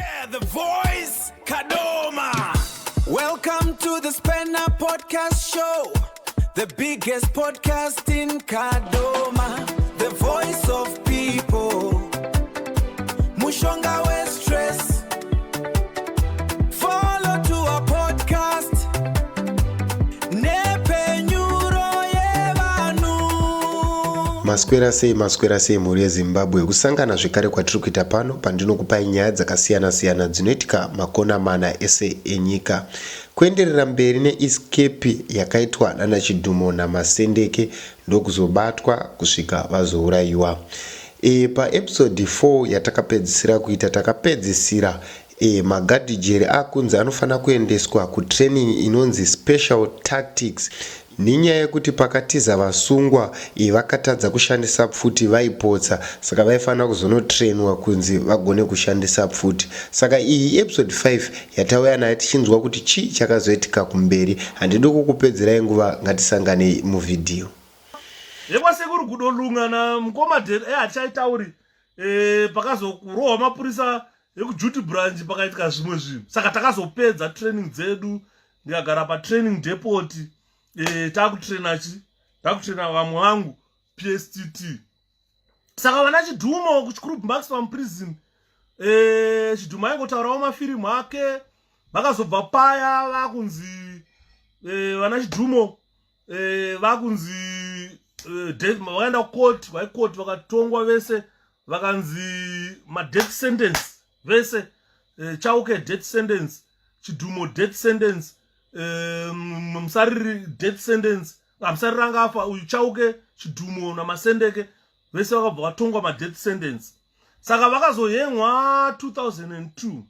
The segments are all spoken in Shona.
Yeah, the voice, Kadoma. Welcome to the Spanner Podcast Show, the biggest podcast in Kadoma, the voice of people. Mushonga we stress. Follow to our podcast. Nepenyuro yevanhu. Maswera sei, maswera sei, mhuri yeZimbabwe? Kusangana zvekare kwatiri kuita pano pandinokupai nyaya dzakasiyana-siyana dzinoitika makona mana ese enyika. Kuenderera mberi neescape yakaitwa nana Chidhumo naMasendeke, ndokuzobatwa kusvika vazourayiwa. Pa episode 4 yatakapedzisira kuita, takapedzisira magadhijeri akunzi anofanira kuendeswa kutraining inonzi special tactics, nenyaya yekuti pakatiza vasungwa vakatadza kushandisa pfuti, vaipotsa, saka vaifanira kuzonotrainwa kunzi vagone kushandisa pfuti. Saka iyi episode 5 yatauya nayo, tichinzwa kuti chii chakazoitika kumberi. Handidi kukupedzerai nguva, ngatisanganei muvhidhiyo. Yekwasekuru Gudolunga namukoma hatichaitauri. Pakazokurohwa mapurisa ekuduty branch, pakaitika zvimwe zvinhu, saka takazopedza training dzedu, ndikagara patraining depot. Takutraina chi takutraina vamwe vangu PSTT. Saka vana Chidhumo kuChikurubi Maximum Prison, Chidhumo aingotaurawo mafirimu ake. Vakazobva paya vakunzi vana Chidhumo vakunzi vakaenda kukoti, vaikoti vakatongwa vese, vakanzi madeath sentence vese. Chauke death sentence, Chidhumo death sentence, Musariri death sentence. Musariri anga afa uyu. Chauke, Chidhumo naMasendeke vese vakabva vatongwa madeath sentence. Saka vakazohengwa 2002.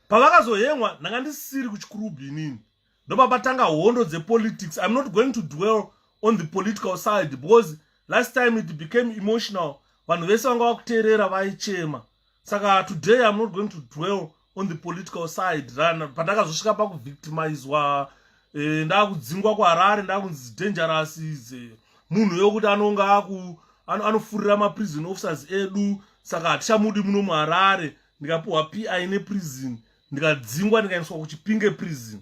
Pavakazohengwa, ndanga ndisiri kuChikurubi inini, ndopapatanga hondo dzepolitics. I'm not going to dwell on the political side because last time it became emotional, vanhu vese vanga vakuteerera vaichema. Saka today I'm not going to dwell on the political side. Pandakazosvika pakuvictimizwa, ndakudzingwa kuHarare, ndakunzi dangerous, munhu yokuti anonga anofurira maprison officers edu, saka hatichamudi muno muHarare. Ndikapiwa PI neprison, ndikadzingwa, ndikaendeswa kuChipinge Prison.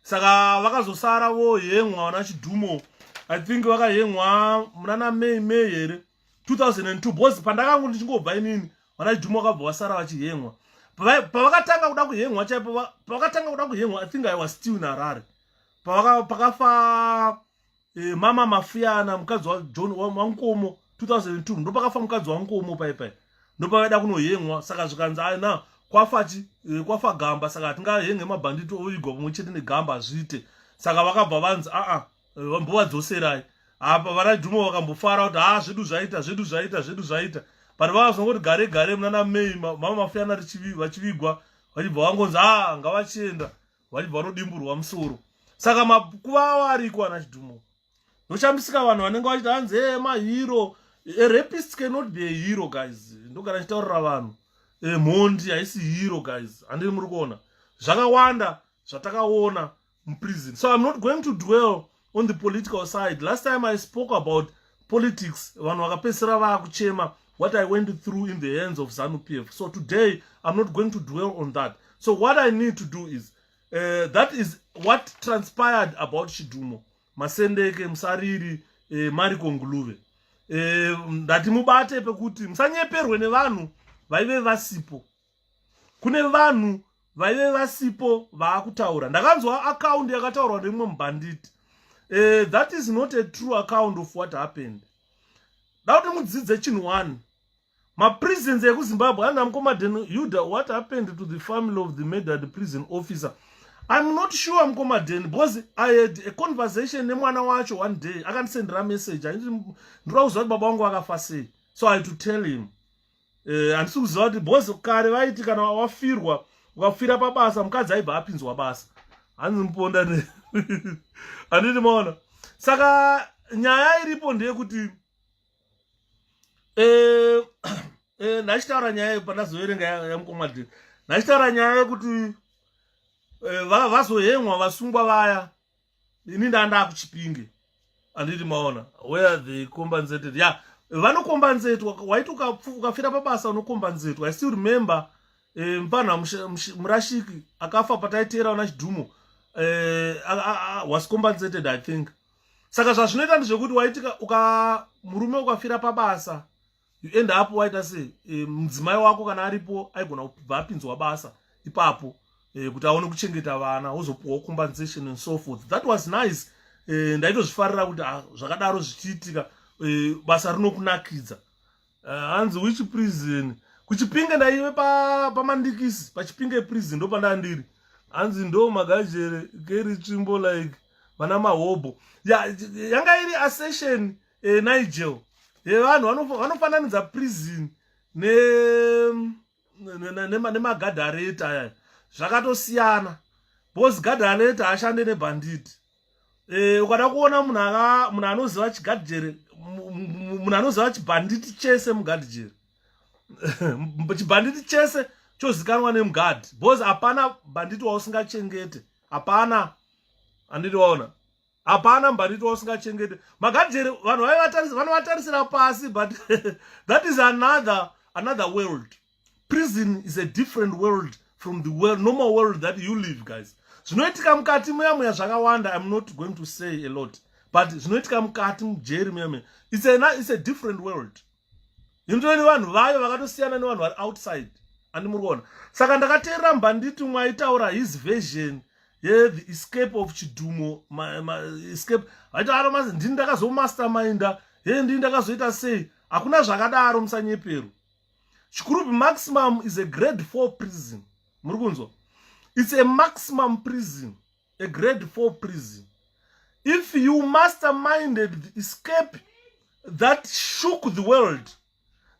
Saka vakazosara vohemwa vana Chidhumo. I think vakahemwa munana May here 2002, because pandakangu ndichingobva inini, vana Chidhumo vakabva vasara vachihemwa. Pavakatanga kuda kuhemwa chaipo, pavakatanga kuda kuhemwa, I think I was still in Harare. Pakafa mama Mafuyana, mukadzi waJohn waNkomo, 2002, ndopakafa mukadzi waNkomo paipai, ndopavaida kunohemwa. Saka zvikanzi na kwafa chi kwafa gamba, saka hatingahenge mabhanditi oigwa pamwe chete negamba, hazviite. Saka vakabva vanzi aa, mbovadzoserai apa. Vana vakambofara kuti ha, zvedu zvaita, zvedu zvaita, zvedu zvaita, but vakazongoti gare gare munana May, mama Mafuyana vachivigwa, vachibva vangonzi a, ngavachienda, vachibva vanodimburwa musoro. Saka makuva avo ariko ana Chidhumo. Noshamisika vanhu vanenge vachiti hanzi e mahero. A rapist cannot be a hero, guys. Ndogara ndichitaurira vanhu, mhondi haisi hero, guys. Handiri muri kuona zvakawanda zvatakaona muprison. So I'm not going to dwell on the political side. Last time I spoke about politics, vanhu vakapedzisira vaakuchema what I went through in the hands of ZANU PF. So today I'm not going to dwell on that. So what I need to do is that is what transpired about Chidhumo, Masendeke, Musariri, Mariko Nguluve. Ndati mubate pekuti musanyeperwe nevanhu vaive vasipo. Kune vanhu vaive vasipo vaakutaura. Ndakanzwa account yakataurwa nemumwe mubhanditi. That is not a true account of what happened. Da kuti mudzidze chinhu one: maprisons ekuZimbabwe ana mukomaden Yuda. What happened to the family of the murdered prison officer? I'm not sure, mukomaden, because I had a conversation nemwana wacho one day. Akandisendera message aiti, "Ndoda kuziva kuti baba vangu vakafa sei." So I had to tell him. Handisi kuziva kuti, because kare vaiti kana wafirwa, ukafira pabasa, mukadzi aibva apinzwa basa. Hanzi muponda ne, handiti maona? Saka nyaya iripo ndeyekuti ndachitaura nyaya pandazoverenga yamukomadheni, ndachitaura nyaya yekuti vazohemwa vasungwa vaya. Ini ndaa kuChipinge, handiti maona? Where they compensated ya, yeah, vanokombanzetwa. Waiti ukafira pabasa, unokombanzetwa. I still remember. Mupfanha Murashiki akafa pataiteera una Chidhumo was compensated, I think. Saka zvazvinoita ndezvekuti waitika uka murume ukafira pabasa, you end up waita sei, mudzimai wako kana aripo aigona kubva apinzwa basa ipapo kuti aone kuchengeta vana, wozopuwawo compensation and so forth. That was nice. Ndaitozvifarira kuti, ah, zvakadaro zvichiitika, basa rinokunakidza. Hanzi which prison? KuChipinge. Ndaive paMandikisi, paChipinge Prison, ndo pandaa ndiri. Hanzi ndo magajere keri tsvimbo like vana mahobho. Ya, yanga iri asession, Nigel, yevanhu vanofananidza prison nemagadhareta aya. Zvakatosiyana because gadhareta ashande nebhanditi. Ukada kuona munhu anoziva chigadhijere, munhu anoziva chibhanditi chese mugadhijere, chibhanditi chese chozikanwa nemugadhi, because hapana bhanditi wausingachengete, hapana. Handiti waona, hapana mbhanditi wausingachengete. Magadhijere vanhu vanovatarisira pasi, but that is another world. Prison is a different world from the world, normal world that you live, guys. Zvinoitika mukati muya muya zvakawanda. I'm not going to say a lot, but zvinoitika mukati mujeri muya muya, it's a different world. Inotori vanhu vayo vakatosiyana nevanhu vari outside, andi muri kuona? Saka ndakateerera mbanditi umwe aitaura his version yethe escape of Chidhumo, escape vaita aro, ndini ndakazomasterminda, he, ndini ndakazoita sei. Hakuna zvakadaro, musanyepero. Chikurubi Maximum is a grade 4 prison, muri kunzwa? It's a maximum prison, a grade 4 prison. If you masterminded the escape that shook the world,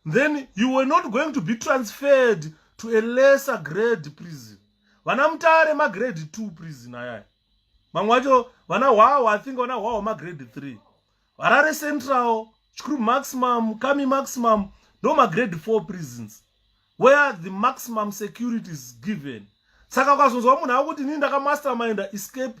then you were not going to be transferred to a lesser grade prison. Vana Mutare magrade 2 prison ayaya, mamwe acho vana Hwahwa, I think vana Hwahwa magrade 3, Harare Central, Chikurubi Maximum, Khami Maximum ndo magrade 4 prisons where the maximum security is given. Saka ukazonzwa munhu akuti, "Inini ndakamasterminda escape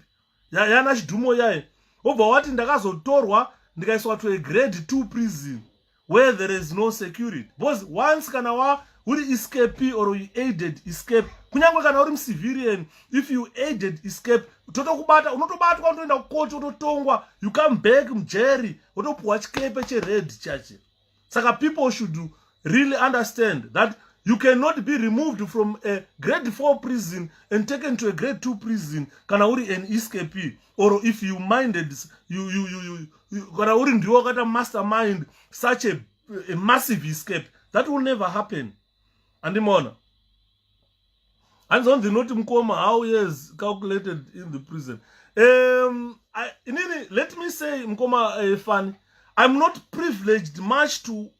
yana Chidhumo yaye," wobva wati, "Ndakazotorwa ndikaiswa to a grade 2 prison where there is no security," because once kana wa uri escape or you aided escape, kunyange kana uri mucivilian, if you aided escape, totokubata, unotobatwa, unotoenda kukoti, wototongwa, you come back mujeri, wotopuhwa chikepe chered chache. Saka people should really understand that you cannot be removed from a grade 4 prison and taken to a grade 2 prison kana uri an escape or if you minded you, kana uri ndiwo wakaita mastermind such a massive escape. That will never happen, andimona? Hanzi on the note, mukoma, how years calculated in the prison? Inini, let me say, mukoma Fani, I'm not privileged much to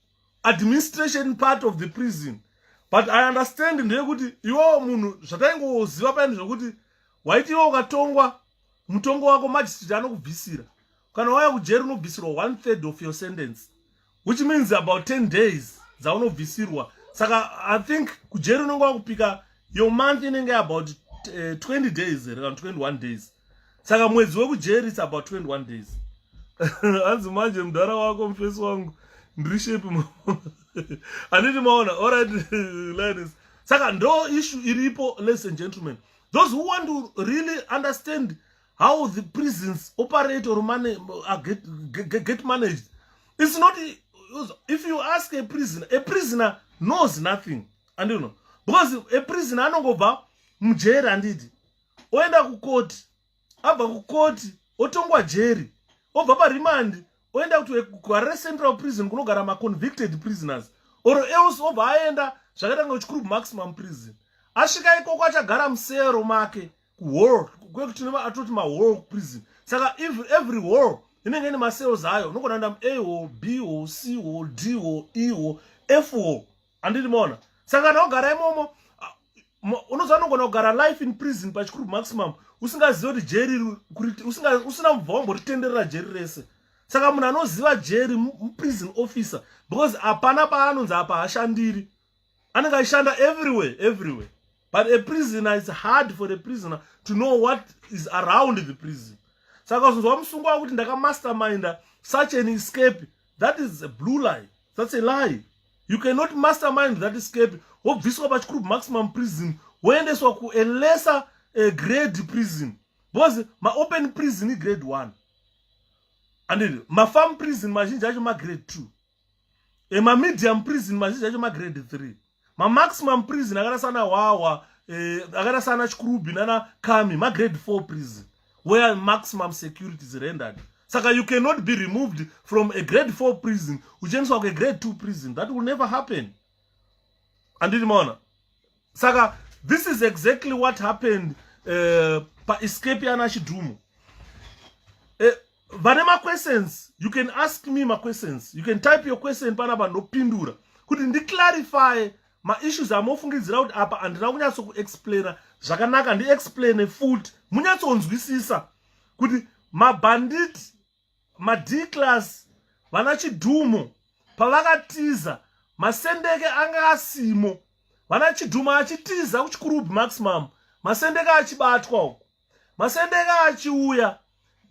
administration part of the prison, but I understand ndeyekuti iwewo munhu zvataingoziva paini zvekuti waiti iwe ukatongwa mutongo wako, magistrate anokubvisira. Kana wauya kujeri unobvisirwa one third of your sentence, which means about 10 days dzaunobvisirwa. Saka I think kujeri unenge wakupika your month inenge about 20 days here kana 21 days. Saka mwedzi wekujeri is about 21 days. Hanzi manje mudhara wako mufesi wangu ndiri shepi, handiti maona? Alright, ladies, saka ndo issue iripo. Ladies and gentlemen, those who want to really understand how the prisons operate or get managed, it's not, if you ask a prisoner, a prisoner knows nothing, and you know, because a prisoner anongobva mujeri, handiti, oenda kukoti, abva kukoti otongwa jeri, obva paremand oenda kuti kuHarare Central Prison kunogara maconvicted prisoners, or else obva aenda zvakaita kunge Chikurubi Maximum Prison. Asvika ikoko achagara musero make kuhall, kwekuti atoti mahall prison. Saka every hall inenge ine macells ayo. Unogona kuenda muA hall, B hall, C hall, D hall, E hall, F hall, handiti maona? Saka kana wagara imomo, unoziva unogona kugara life in prison paChikurubi Maximum usingazivi kuti jeri, usina mubva wamboritenderera jeri rese. Saka munhu anoziva jeri muprison officer, because hapana paanonzi apa hashandiri, anenge achishanda everywhere, everywhere. But a prisoner, is hard for a prisoner to know what is around the prison. Saka uzonzwa musungwa wakuti, "Ndakamasterminda such an escape," that is a blue lie, that's a lie. You cannot mastermind that escape, wobviswa paChikurubi Maximum Prison, woendeswa kua lesser grade prison, because maopen prison igrade 1, anditi? Mafarm prison mazhinji acho magrade 2, emamedium prison mazhinji acho magrade 3, mamaximum prison akaita sana Hwahwa, akaita sana Chikurubi nana Khami, magrade 4 prison where maximum security is rendered. Saka you cannot be removed from a grade 4 prison uchiendeswa kuagrade 2 prison. That will never happen, anditi maona? Saka this is exactly what happened paescape yana Chidhumo. Vane maquestions, you can ask me maquestions. You can type your question panapa, ndopindura kuti ndiclarify maissues amofungidzira kuti apa handina kunyatsokuexplaina zvakanaka. Ndiexplaine futi munyatsonzwisisa kuti mabhanditi, maD class, vana Chidhumo pavakatiza, Masendeke anga asimo. Vana Chidhumo achitiza kuChikurubi Maximum, Masendeke achibatwa uku. Masendeke achiuya,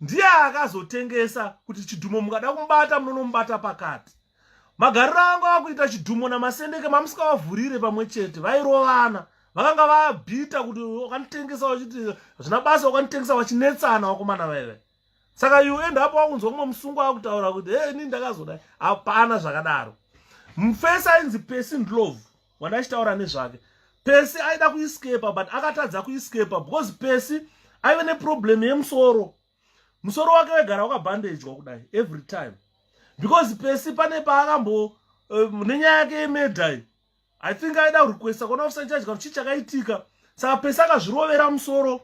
ndiye akazotengesa kuti Chidhumo mukada kumubata, munonomubata pakati. Magariro anga akuita Chidhumo naMasendeke, mamusikavavhurire pamwe chete, vairovana. Vakanga vabhita kuti wakanditengesa, vachiti zvina basa, wakanditengesa, vachinetsana vakomana vaive. Saka you end up wakunzwa mumwe musungwa akutaura kuti, "He, ini ndakazodai." Hapana zvakadaro. Mufesi ainzi Pesi Ndlovu wandachitaura nezvake, Pesi aida kuescapa, but akatadza kuescapa because Pesi aive neproblem yemusoro. Musoro wake waigara wakabhandejwa kudai every time, because Pesi pane paakambo nenyaya yake yemurder. I think aida kurequesta kuona officer in charge kana chii chakaitika. Saka Pesi akazvirovera musoro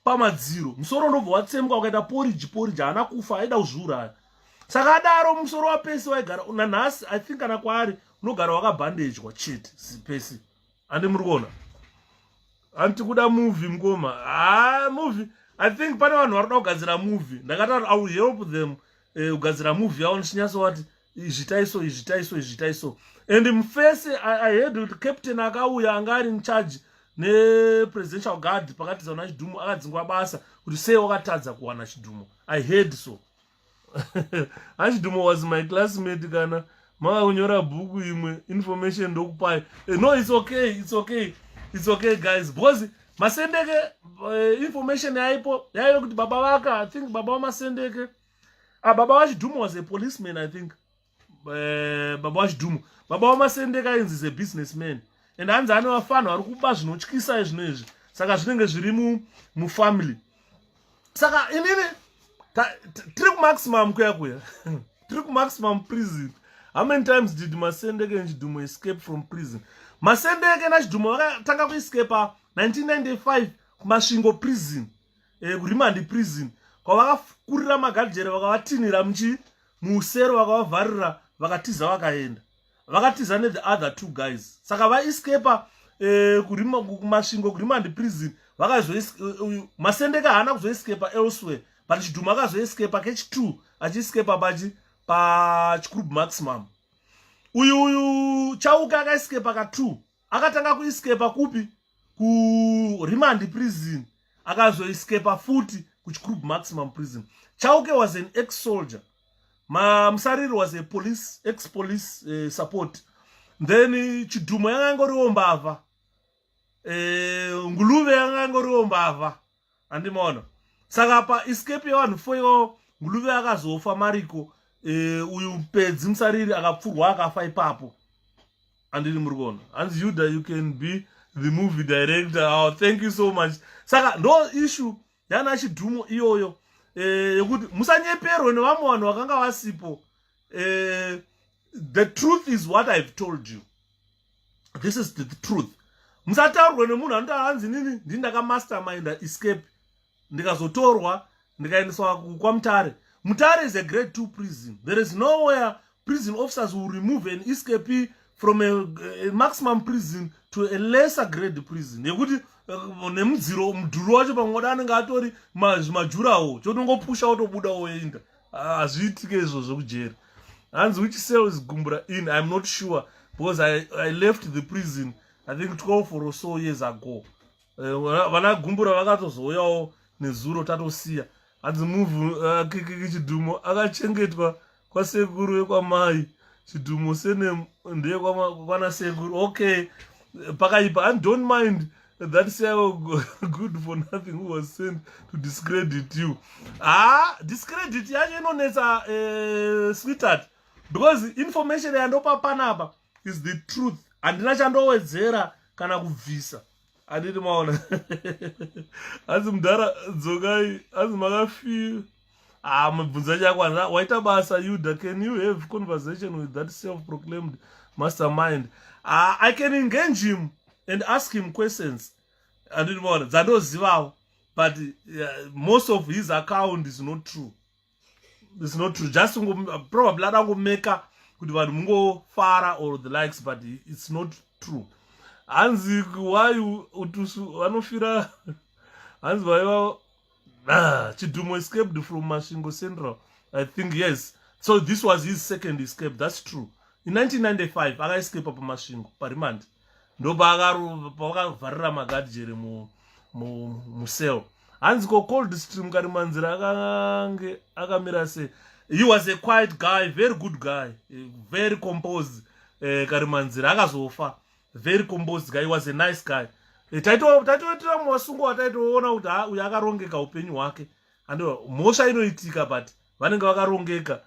pamadziro, musoro ndobva watsemuka ukaita poriji poriji. Haana kufa, aida kuzviuraya. Saka adaro, musoro waPesi waigara nanhasi, I think kana kwaari unogara wakabhandejwa chete Pesi, handi muri kuona? Hanti kuda movie, mukoma? Ha, movie, I think pane vanhu vari kuda kugadzira movie. Ndakati I will help them kugadzira movie yavo, ndichinyatsovati izvitaiso, izvitaiso, izvitaiso. And mufesi, I heard kuti captain akauya anga ari in charge nepresidential guard pakatiza una Chidhumo akadzingwa basa kuti sei wakatadza kuwana Chidhumo. I heard so. Achidhumo was my classmate. Kana mava kunyora bhuku, imwe information ndokupai. No, it's okay, it's okay, it's okay, guys, because Masendeke, information yaipo yaive kuti baba vaka, I think baba vaMasendeke, ah, baba vaChidhumo was a policeman, I think. Baba vaChidhumo, baba vaMasendeke ainzi is a businessman, and hanzi ane vafanhu vari kuba zvinotyisa zvino izvi. Saka zvinenge zviri mufamily. Saka inini tiri kumaximum kuya kuya, tiri kumaximum prison. How many times did Masendeke and Chidhumo escape from prison? Masendeke naChidhumo vakatanga kuescapa 1995 kuMasvingo prison, kuremand prison, kwavakakurira magadhijere, vakavatinhira muchi musero, vakavavharira, vakatiza, vakaenda, vakatiza nethe other two guys. Saka vaescapa kuMasvingo kuremand prison. Masendeke haana kuzoescapa elsewhere, but Chidhumo akazoescapa kechi2, achiescapa pachi paChikurubi Maximum. Uyu Chauka akaescapa ka2. Akatanga kuescapa kupi? Kuremand prison. Akazoescapa futi kuChikurubi Maximum Prison. Chauke was an ex soldier. Musariri was a police, ex police support. Then Chidhumo yanga ingoriwo mbavha, Nguluve yanga ingoriwo mbavha, handimaona? Saka paescape yevanhu four ivavo, Nguluve akazofa mariko, uyu Pedzi Musariri akapfurwa akafa ipapo, handiri muri kuona? Hanzi, "Yuda, you can be the movie director." Oh, thank you so much. Saka ndo issue yana Chidhumo iyoyo, yekuti musanyeperwe nevamwe vanhu vakanga vasipo. The truth is what I've told you. This is the truth. Musataurwe nemunhu anoti hanzi nini ndini ndakamasterminda escape, ndikazotorwa, ndikaendeswa kwaMutare. Mutare is a grade 2 prison. There is nowhere prison officers will remove an escapee from a maximum prison to a lesser grade prison, yekuti nemudziro mudhuri wacho pamwe wada anenge atori zvimajurawo, chotongopusha, wotobuda, woenda. Hazviitike izvozvo kujeri. Hanzi, "Which cell is Gumbura in?" I'm not sure because I left the prison, I think, 12 or so years ago. Vana Gumbura vakatozouyawo nezuro tatosiya. Hanzi, "Muvhu Chidhumo akachengetwa kwasekuru vekwamai." Chidhumo surname ndeye kwana sekuru. Okay, pakaipa. And don't mind that say good for nothing who was sent to discredit you. Ah, discredit yacho inonetsa, sweetheart, because information yandopa panapa is the truth. Handina chandowedzera kana kubvisa, handiti maona? Hanzi mudhara dzokai, hanzi makafi. Ah, mibvunzo chakwanza. Waita basa, Yuda. Can you have conversation with that self-proclaimed mastermind? I can engage him and ask him questions, handiti maona, dzandozivawo, but most of his account is not true. It's not true. Just probably ada ngomeka kuti vanhu mungofara or the likes, but it's not true. Hanzi why utusu vanofira? Hanzi vaiva. Ah, Chidhumo escaped from Masvingo Central, I think. Yes, so this was his second escape. That's true. In 1995 akaescapa paMasvingo paremand, ndopavakavharira magadhijeri mucell. Hanzi ko Cold Stream Karimanzira akange akamira sei? He was a quiet guy, very good guy, very composed. Karimanzira akazofa. Very composed guy. He was a nice guy. Taitoitira muvasungo wataitoona kuti ha, uyu akarongeka upenyu hwake. And mhosva inoitika, but vanenge vakarongeka.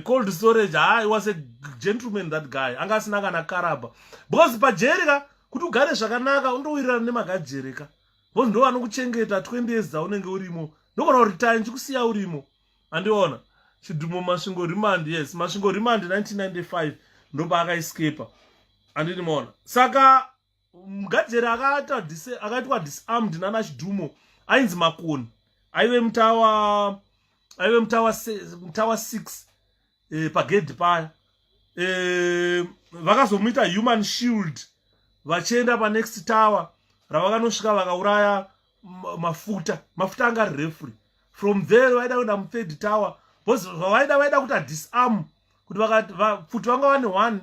Cold storage, ha, he was a gentleman, that guy. Anga asina kana karaba, because pajeri ka, kuti ugare zvakanaka, undowirirana nemagajere ka, because ndo vanokuchengeta 20 years dzaunenge urimo. Ndogona kuretire nchikusiya urimo, andiona? Chidhumo Masvingo remand. Yes, Masvingo remand 1995, ndopaakaescapa, anditi maona? Saka mugadzeri akaitwa disarmed nana Chidhumo ainzi Makoni, aive mutower, aive mutower 6, pagedhi paya. Vakazomuita human shield vachienda panext tower ravakanosvika, vakauraya Mafuta. Mafuta anga ari referee. From there vaida kuenda muthird tower, because zvavaida, vaida kuti adisarm, kuti pfuti vanga vane one,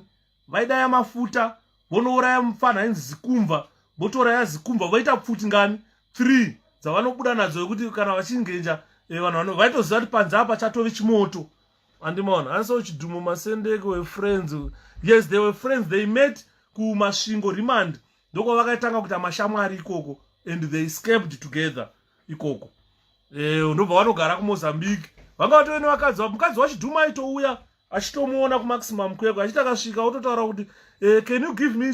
vaida yaMafuta, vonouraya mufana ainzi Zikumva, votouraya Zikumva, voita pfuti ngani? Three dzavanobuda nadzo, yekuti kana vachingenja, vanhu vaitoziva kuti panze apa chatove chimoto, andimaona? Anso Chidhumo Masendeke were friends. Yes, they were friends. They met kuMasvingo remand, ndokwavakaitanga kuita mashamwari ikoko, and they escaped together ikoko. Ndobva vanogara kuMozambique. Vanga vatove nevakadzi. Mukadzi waChidhumo aitouya achitomuona kuMaximum kweko, achiti akasvika ototaura kuti, "Can you give me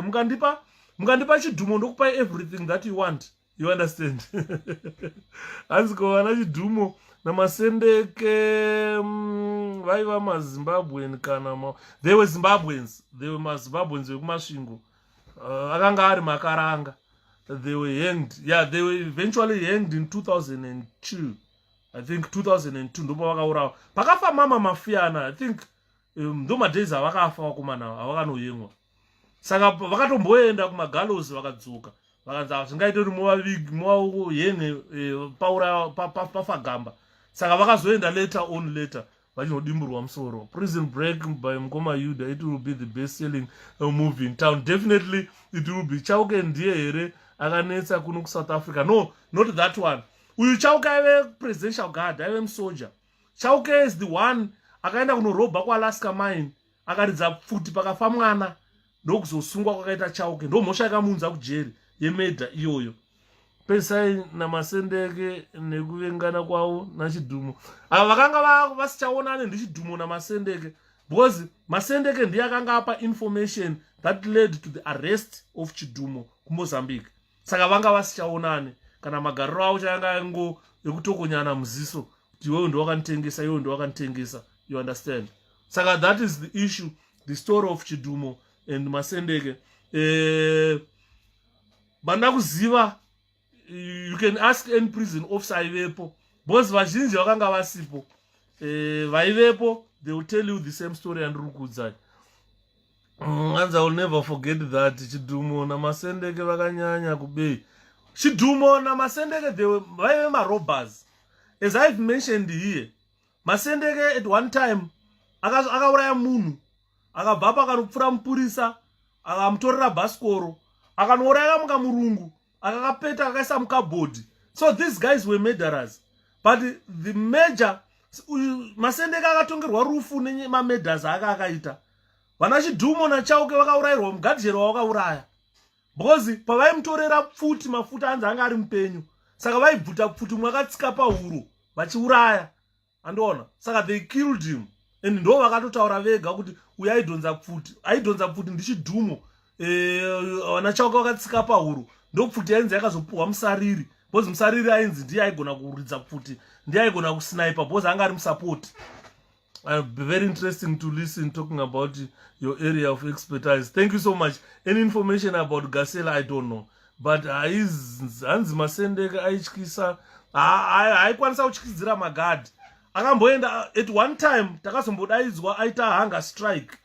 mukandipa Chidhumo, ndokupai everything that you want." You understand? Hanzi ko vana Chidhumo naMasendeke vaiva maZimbabwean kana they were Zimbabweans. They were maZimbabweans vekuMasvingo. Akanga ari makaranga. They were hanged. Yeah, they were eventually hanged in 2002, I think. 2002 ndopavakaurawa, pakafa Mama Mafiyana, I think. Ndo madays avakafa vakomana avakanoyemwa. Saka vakatomboenda kumagallows, vakadzoka, vakanzi hazvingaite kuti muvahenge paura pafagamba. Saka vakazoenda later on, later vachinodimburwa musoro. Prison Break by Mukoma Yuda, it will be the best selling movie in town. Definitely it will be. Chauke ndiye here akanetsa kuno kuSouth Africa? No, not that one. Uyu Chauke aive presidential guard, aive musoja. Chauke is the one akaenda kunorobha kuAlaska Mine, akaridza pfuti, pakafa mwana, ndokuzosungwa kwakaita Chauke. Ndo mhosva yakamuunza kujeri yemedha iyoyo. Pesai naMasendeke nekuvengana kwavo naChidhumo. Ava vakanga vasichaonane ndiChidhumo naMasendeke, because Masendeke ndiye akanga apa information that led to the arrest of Chidhumo kuMozambique. Saka vanga vasichaonane kana magariro avo, chayanga ngo ekutokonyana muziso kuti iwewe ndowakanditengesa, iwewe ndowakanditengesa, you understand? Saka that is the issue, the story of Chidhumo and Masendeke. Vanoda kuziva, you can ask any prison officer aivepo, because vazhinji vakanga vasipo. Vaivepo, they will tell you the same story yandiri kuudzai. Anzi I will never forget that. Chidhumo naMasendeke vakanyanya kubei. Chidhumo naMasendeke, vaive marobbers, as I've mentioned here. Masendeke at one time akauraya munhu, akabva pa akanopfura mupurisa, akamutorera bhasikoro, akanouraya kamuka murungu, akakapeta, akaisa mukabhodhi. So these guys were murderers, but the major Masendeke akatongerwa rufu nemamurders aka akaita. Vana Chidhumo naChauke vakaurayirwa mugadhijeri wavakauraya because pavaimutorera pfuti, mafuta anzi anga ari mupenyu, saka vaibvuta pfuti mumwe akatsika pahuro vachiuraya, andiona. Saka they killed him and ndo vakatotaura vega kuti uyo aidhonza pfuti, aidhonza pfuti ndiChidhumo. Vana Chauke vakatsika pahuro, ndo pfuti yainzi yakazopuhwa Musariri because Musariri ainzi ndiye aigona kuridza pfuti, ndiye aigona kusniper because anga ari musapoti. Very interesting to listen talking about your area of expertise. Thank you so much. Any information about Gasela? I don't know, but hanzi Masendeke aityisa, haikwanisa kutyisidzira magadhi. Akamboenda at one time, takazombodaidzwa aita hunger strike,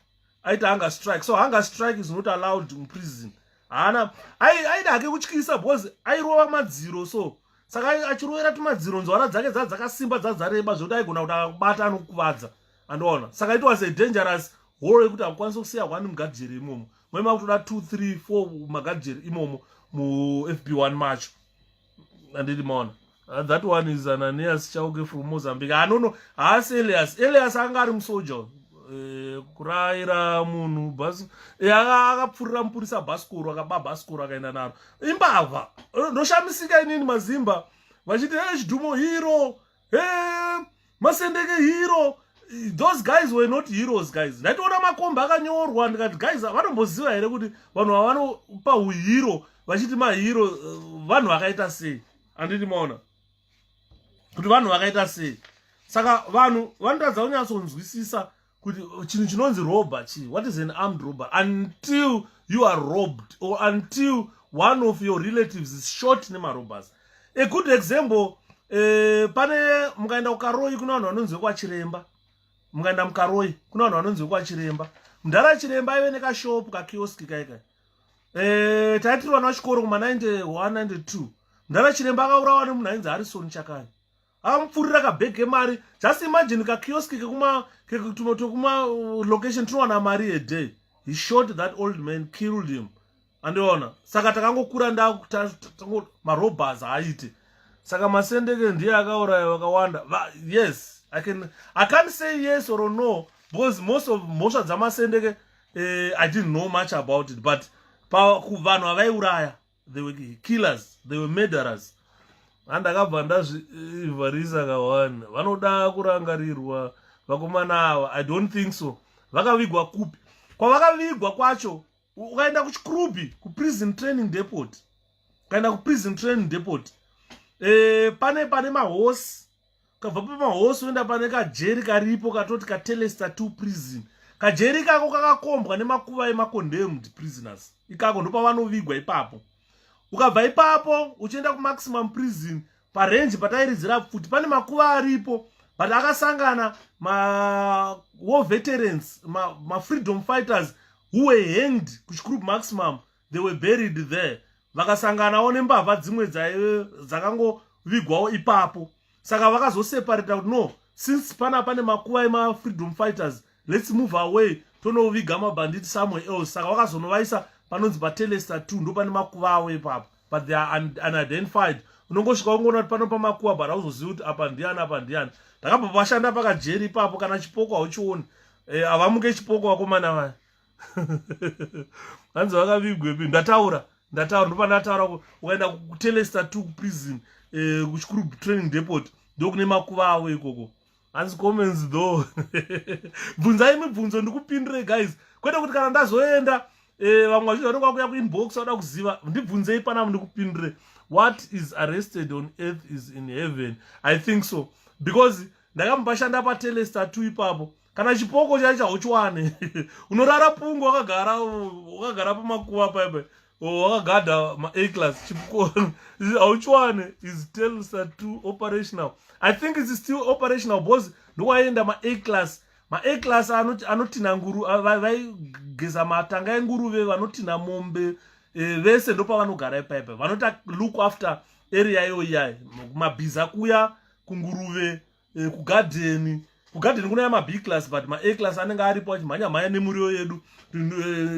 aita hunger strike. So hunger strike is not allowed in prison. Haana, aida hake kutyisa because airova madziro, so saka achirovera tumadziro, nzwara dzake dza dzakasimba, dzadzareba zvokuti aigona kuti akabata anokuvadza, andoona. Saka it was a dangerous hole yekuti hakukwanisi kusiya one mugadhijeri imomo, moima kutoda 2, 3, 4 magadhijeri imomo muFB 1 macho, anditi maona? That one is Ananias Chauke from Mozambique. Ah, no, haasi Elias. Elias anga ari musoja. Kurayira munhu bhasi, akapfurira mupurisa bhasikoro, akaba bhasikoro akaenda naro. Imbavha. Ndoshamisika inini mazimba vachiti, "E, Chidhumo hero, e, Masendeke hero." Those guys were not heroes, guys. Ndaitoona makombi akanyorwa, ndikati, "Guys, vanomboziva here kuti vanhu vavanopa uhero vachiti mahero vanhu vakaita sei?" Handiti maona kuti vanhu vakaita sei? Saka vanhu vanotaridza kunyatsonzwisisa kuti chinhu chinonzi robber chii, what is an armed robber, until you are robbed or until one of your relatives is shot nemarobbers. A good example, pane mukaenda kuKaroi kuna vanhu vanonzi vekwaChiremba. Mukaenda muKaroi kuna vanhu vanonzi vekwaChiremba. Mudhara Chiremba aive nekashopu, kakioski kaikai. Taitirwa nachikoro kuma91 92. Mudhara Chiremba akaurawa nemunhu ainzi Harrison Chakai, akamupfurira kabhegi kemari. Just imagine, kakioski kekuma location tinowana mari a day. He shot that old man, killed him, andiona. Saka takangokura nda marobbers haaite. Saka Masendeke ndiye akauraya vakawanda. Yes, I can't say yes or no because most of mhosva dzaMasendeke, I didn't know much about it, but vanhu havaiuraya, they were killers, they were murderers. Handakabva ndazvivharisa ka1. Vanoda kurangarirwa vakomana ava. I don't think so. Vakavigwa kupi? Kwavakavigwa kwacho, ukaenda kuChikurubi, kuprison training depot, ukaenda kuprison training depot, pane mahosi. Ukabva pamahosi uenda pane kajeri karipo katoti kaTelesta 2 prison. Kajeri kako kakakombwa nemakuva emacondemned prisoners. Ikako ndopavanovigwa ipapo. Ukabva ipapo uchienda kumaximum prison, parenji patairidzira pfuti, pane makuva aripo, but akasangana mawar veterans, mafreedom ma fighters who were hanged kuChikurubi Maximum. They were buried there. Vakasanganawo nembavha dzimwe dzakangovigwawo ipapo. Saka vakazoseparata kuti, "No, since pana pane makuva emafreedom fighters, let's move away, tonoviga mabhanditi somewhere else." Saka vakazonovaisa panonzi paTelesta 2, ndo pane makuva avo ipapo, but they are unidentified. Unongosvika ungoona kuti pano pamakuva, but hauzozivi kuti apa ndiani, apa ndiani. Ndakabva pashanda pakajeri ipapo, kana chipoko hauchioni. Havamuke chipoko vakomana vaya. Hanzi vakavigwepi? Ndataura, ndataura, ndopandataura. Ukaenda kuTelesta 2 prison, kuChikurubi training depot, ndokune makuva avo ikoko. Hanzi comments though. Bvunzai mibvunzo ndikupindure, guys, kwete kuti kana ndazoenda, vamwe vazhinji vanenge vakuya kuinbox vada kuziva. Ndibvunzei panapa ndikupindure. What is arrested on earth is in heaven. I think so because ndakambashanda paTelesta 2 ipapo, kana chipoko chaicho hauchiwane. Unorara pungu, wakagara, wakagara pamakuva paipa, wakagadha ma-A class, chipoko hauchiwane. Is Telesta 2 operational? I think it's still operational because ndokwaenda ma-A class. Ma-A class anotina nguru, vaigeza matanga enguruve, vanotina mombe, vese ndopavanogara ipaipa. Vanoita look after area iyo iyai, kumabhiza kuya, kunguruve, kugadheni. Kugadheni kunaya maB class, but ma-A class anenge aripo achimhanya mhanya nemuriwo yedu.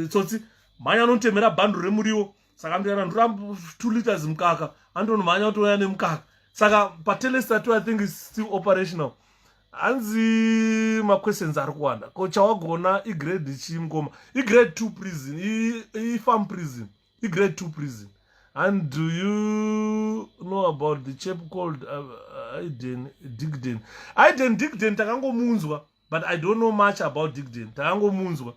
Tsotsi mhanya anotemera bhandu remuriwo, saka ndiyana ndura 2 liters mukaka, andonomhanya kutouya nemukaka. Saka paTelesta 2, I think is still operational. Hanzi maquestions ari kuwanda. Ko chawagona igrade chii mukoma? Igrade 2 prison, ifarm prison, igrade 2 prison. And do you know about the chap called Aiden Digden? Aiden Digden takangomunzwa, but I don't know much about Digden. Takangomunzwa.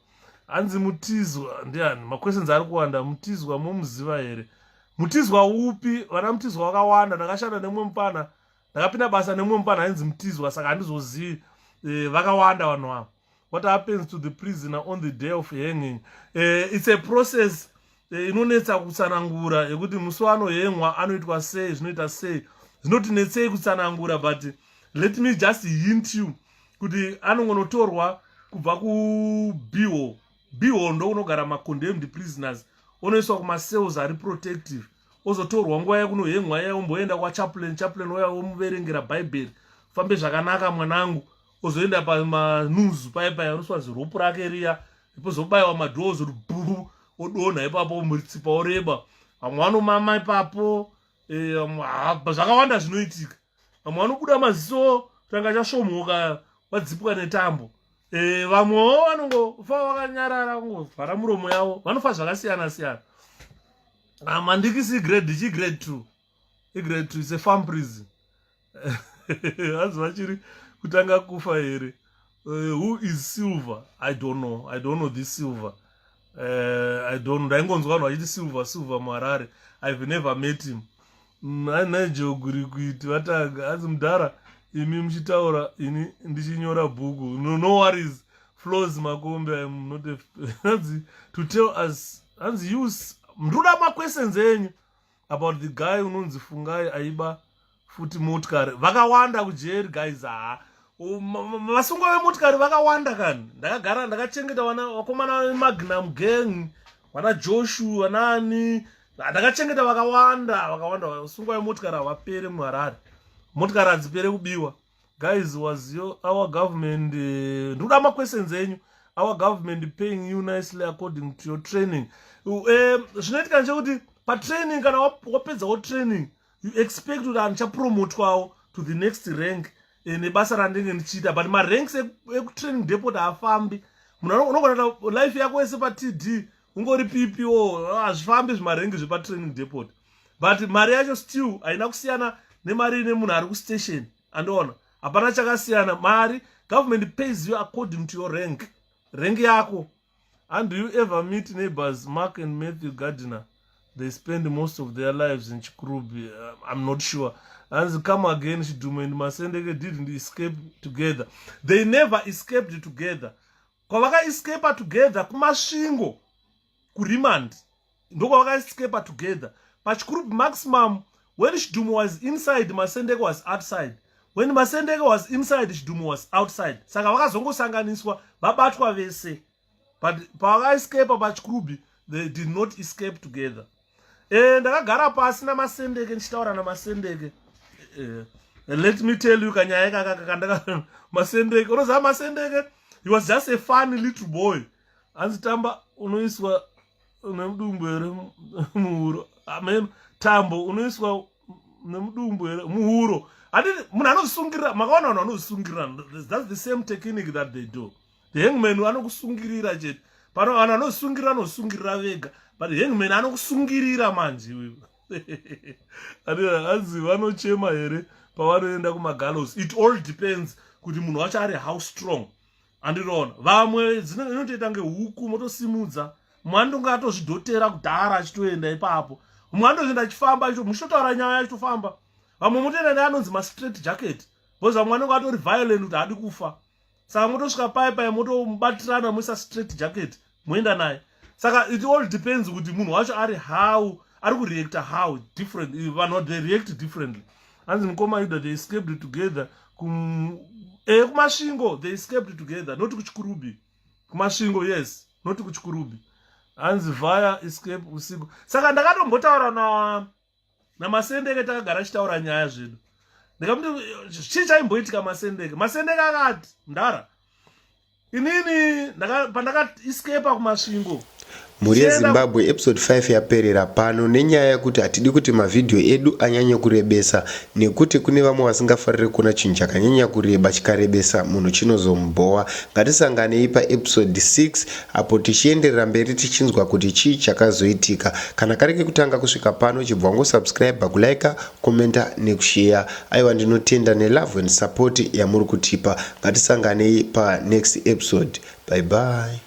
Hanzi Mutizwa ndiani? Maquestions ari kuwanda. Mutizwa momuziva here? Mutizwa upi? Vana Mutizwa vakawanda. Ndakashanda nemumwe mupana, ndakapinda basa nemumwe mupana ainzi Mutizwa, saka handizozivi. Vakawanda vanhu ava. What happens to the prisoner on the day of hanging? It's a process inonetsa kutsanangura yekuti musi wanohengwa anoitwa sei, zvinoita sei, zvinotinetsei kutsanangura. But let me just hint you kuti anongonotorwa kubva kubiho biho, ndo kunogara macondemned prisoners, onoiswa kumacells ari protective, ozotorwa nguva yekunohengwa iya, omboenda kwachaplain. Chaplain oya omuverengera Bhaibheri, "Fambe zvakanaka mwanangu." Ozoenda pamanuzu paya paya, unoswa ziropu rake riya, pozobayiwa madoors oti bhu, odonha ipapo, mutsipa oreba. Vamwe vanomama ipapo. Zvakawanda zvinoitika. Vamwe vanobuda maziso tanga chasvomoka, vadzipwa netambo. Vamwewo vanongofa vakanyarara, kungovhara muromo yavo, vanofa zvakasiyana siyana. Mandikisi grade chi? Grade 2, igrade 2, is a farm prison. Hanzi vachiri kutanga kufa here? Who is Silver? I don't know, I don't know this Silver. I don't know. Ndaingonzwa vanhu vachiti Silver, Silver muHarare. I've never met him. Nigel Gurikuiti vatanga. Hanzi mudhara, imi muchitaura ini ndichinyora bhuku. No, no worries. Flows Makombe, I'm not a, hanzi to tell us, hanzi use ndoda maquestions enyu about the guy unonzi Fungai aiba futi motikari. Vakawanda kujeri, guys. Ha, vasungwa vemotikari vakawanda kani. Ndakagara ndakachengeta vana vakomana veMagnum Gang, vana Joshua, vanani, ndakachengeta vakawanda, vakawanda. Vasungwa vemotikari havapere muHarare, motikari hadzipere kubiwa, guys. Was your our government, ndikuda maquestions enyu, our government paying you nicely according to your training? Zvinoitika ndechekuti patraining, kana wapedzawo training, you expect kuti handichapromotwawo to the next rank nebasa randinge ndichiita, but maranks ekutraining depot haafambi. Munhu unogona life yako yese paTD ungori PPO, hazvifambi zvimaranks zvepatraining depot, but mari yacho still haina kusiyana nemari ine munhu ari kustation. Andiona hapana chakasiyana. Mari, government pays you according to your rank, rank yako. And do you ever meet neighbors Mark and Matthew Gardiner? They spend most of their lives in Chikurubi. I'm not sure. Hanzi come again, Chidumo and Masendeke didn't escape together. They never escaped together. Kwavakaescapa together kuMasvingo, kuremand, ndokwavakaescapa together. PaChikurubi Maximum, when Chidumo was inside, Masendeke was outside. When Masendeke was inside, Chidumo was outside. Saka vakazongosanganiswa vabatwa vese, but pavakaescapa paChikurubi, they did not escape together. Ndakagara pasi naMasendeke ndichitaura naMasendeke. Let me tell you kanyaya kakakandaka. Masendeke, unoziva Masendeke, he was just a funny little boy. Hanzi tamba unoiswa nemudumbu here muhuro? Amen. Tambo unoiswa nemudumbu here muhuro? Handiti munhu anozvisungirira? Makaona vanhu vanozvisungirira? That's the same technique that they do. The hangman anokusungirira chete. Pano vanhu vanozvisungirira, anozvisungirira vega, but hangman anokusungirira manje iwewe. Hanzi vanochema here pavanoenda kumagallows? It all depends kuti munhu wacho ari how strong. Andinoona vamwe inotoita ngehuku, motosimudza. Mumwe anonge atozvidhotera kudhara achitoenda ipapo, mumwe anotoenda achifamba, muchitotaura nyaya achitofamba. Vamwe motoenda neanonzi mastraight jacket, because vamwe anonge atori violent kuti haadi kufa. Saka motosvika pai pai, motomubatirana, moisa straight jacket, moenda naye. Saka it all depends kuti munhu wacho ari how, ari kureacta how different. Vanhu, they react differently. Hanzi mukoma Yuda, they escaped together kuMasvingo. They escaped together, not kuChikurubi. KuMasvingo, yes, not kuChikurubi. Hanzi via escape usiku. Saka ndakatombotaura na naMasendeke, takagara achitaura nyaya zvedu. Ndikamuti, "Chii chaimboitika, Masendeke?" Masendeke akati, "Ndara, inini pandakaescapa kuMasvingo." Mhuri yeZimbabwe episode 5 yaperera pano nenyaya yekuti hatidi kuti mavhidhiyo edu anyanye kurebesa nekuti kune vamwe vasingafarire kuona chinhu chakanyanya kureba chikarebesa munhu chinozomubhowa. Ngatisanganei paepisode 6 apo tichienderera mberi tichinzwa kuti chii chakazoitika. Kana kari kekutanga kusvika pano chibva wangosubscriber, kulika, komenta nekusheya. Aiwa ndinotenda nelove and support yamuri kutipa. Ngatisanganei panext episode. Bye bye.